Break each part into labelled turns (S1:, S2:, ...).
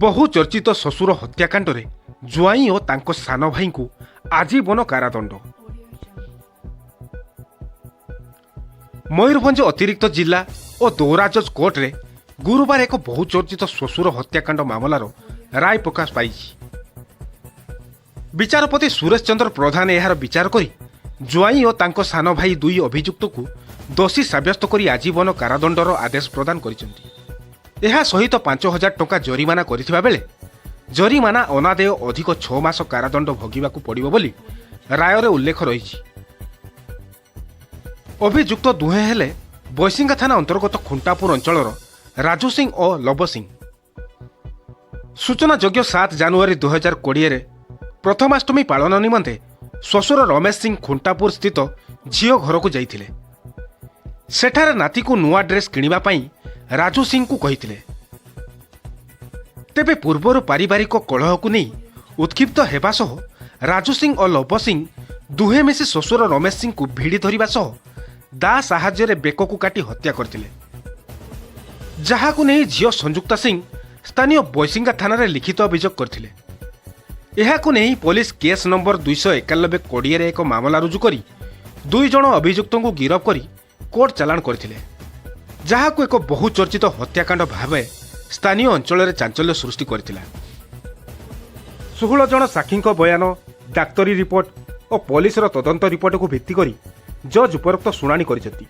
S1: ବହୁ ଚର୍ଚ୍ଚିତ ଶ୍ୱଶୁର ହତ୍ୟାକାଣ୍ଡରେ ଜ୍ୱାଇଁ ଓ ତାଙ୍କ ସାନ ଭାଇଙ୍କୁ ଆଜୀବନ କାରାଦଣ୍ଡ। ମୟୂରଭଞ୍ଜ ଅତିରିକ୍ତ ଜିଲ୍ଲା ଓ ଦୌରା ଜଜ୍ କୋର୍ଟରେ ଗୁରୁବାର ଏକ ବହୁଚର୍ଚ୍ଚିତ ଶ୍ୱଶୁର ହତ୍ୟାକାଣ୍ଡ ମାମଲାର ରାୟ ପ୍ରକାଶ ପାଇଛି। ବିଚାରପତି ସୁରେଶ ଚନ୍ଦ୍ର ପ୍ରଧାନ ଏହାର ବିଚାର କରି ଜ୍ୱାଇଁ ଓ ତାଙ୍କ ସାନ ଭାଇ ଦୁଇ ଅଭିଯୁକ୍ତକୁ ଦୋଷୀ ସାବ୍ୟସ୍ତ କରି ଆଜୀବନ କାରାଦଣ୍ଡର ଆଦେଶ ପ୍ରଦାନ କରିଛନ୍ତି। ଏହା ସହିତ 5000 ଟଙ୍କା ଜରିମାନା କରିଥିବା ବେଳେ ଜରିମାନା ଅନାଦେୟ ଅଧିକ 6 ମାସ କାରାଦଣ୍ଡ ଭୋଗିବାକୁ ପଡ଼ିବ ବୋଲି ରାୟରେ ଉଲ୍ଲେଖ ରହିଛି। ଅଭିଯୁକ୍ତ ଦୁହେଁ ହେଲେ ବୈଶିଙ୍ଗା ଥାନା ଅନ୍ତର୍ଗତ ଖୁଣ୍ଟାପୁର ଅଞ୍ଚଳର ରାଜୁ ସିଂ ଓ ଲବ ସିଂ। ସୂଚନାଯୋଗ୍ୟ, 7 ଜାନୁଆରୀ 2020ରେ ପ୍ରଥମାଷ୍ଟମୀ ପାଳନ ନିମନ୍ତେ ଶ୍ୱଶୁର ରମେଶ ସିଂ ଖୁଣ୍ଟାପୁର ସ୍ଥିତ ଝିଅ ଘରକୁ ଯାଇଥିଲେ। ସେଠାରେ ନାତିକୁ ନୂଆ ଡ୍ରେସ୍ କିଣିବା ପାଇଁ ରାଜୁ ସିଂଙ୍କୁ କହିଥିଲେ। ତେବେ ପୂର୍ବରୁ ପାରିବାରିକ କଳହକୁ ନେଇ ଉତ୍କ୍ଷିପ୍ତ ହେବା ସହ ରାଜୁ ସିଂ ଓ ଲବ ସିଂ ଦୁହେଁ ମିଶି ଶ୍ୱଶୁର ରମେଶ ସିଂଙ୍କୁ ଭିଡ଼ି ଧରିବା ସହ ଦା ସାହାଯ୍ୟରେ ବେକକୁ କାଟି ହତ୍ୟା କରିଥିଲେ, ଯାହାକୁ ନେଇ ଝିଅ ସଂଯୁକ୍ତା ସିଂ ସ୍ଥାନୀୟ ବୈଶିଙ୍ଗା ଥାନାରେ ଲିଖିତ ଅଭିଯୋଗ କରିଥିଲେ। ଏହାକୁ ନେଇ ପୋଲିସ କେସ୍ ନମ୍ବର 291/20ରେ ଏକ ମାମଲା ରୁଜୁ କରି ଦୁଇ ଜଣ ଅଭିଯୁକ୍ତଙ୍କୁ ଗିରଫ କରି କୋର୍ଟ ଚାଲାଣ କରିଥିଲେ, ଯାହାକୁ ଏକ ବହୁଚର୍ଚ୍ଚିତ ହତ୍ୟାକାଣ୍ଡ ଭାବେ ସ୍ଥାନୀୟ ଅଞ୍ଚଳରେ ଚାଞ୍ଚଲ୍ୟ ସୃଷ୍ଟି କରିଥିଲା। 16 ଜଣ ସାକ୍ଷୀଙ୍କ ବୟାନ, ଡାକ୍ତରୀ ରିପୋର୍ଟ ଓ ପୋଲିସର ତଦନ୍ତ ରିପୋର୍ଟକୁ ଭିତ୍ତି କରି ଜଜ୍ ଉପରୋକ୍ତ ଶୁଣାଣି କରିଛନ୍ତି।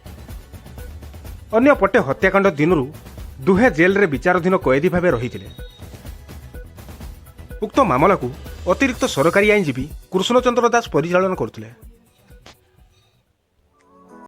S1: ଅନ୍ୟପଟେ ହତ୍ୟାକାଣ୍ଡ ଦିନରୁ ଦୁହେଁ ଜେଲରେ ବିଚାରାଧୀନ କଏଦୀ ଭାବେ ରହିଥିଲେ। ଉକ୍ତ ମାମଲାକୁ ଅତିରିକ୍ତ ସରକାରୀ ଆଇନଜୀବୀ କୃଷ୍ଣଚନ୍ଦ୍ର ଦାସ ପରିଚାଳନା କରୁଥିଲେ।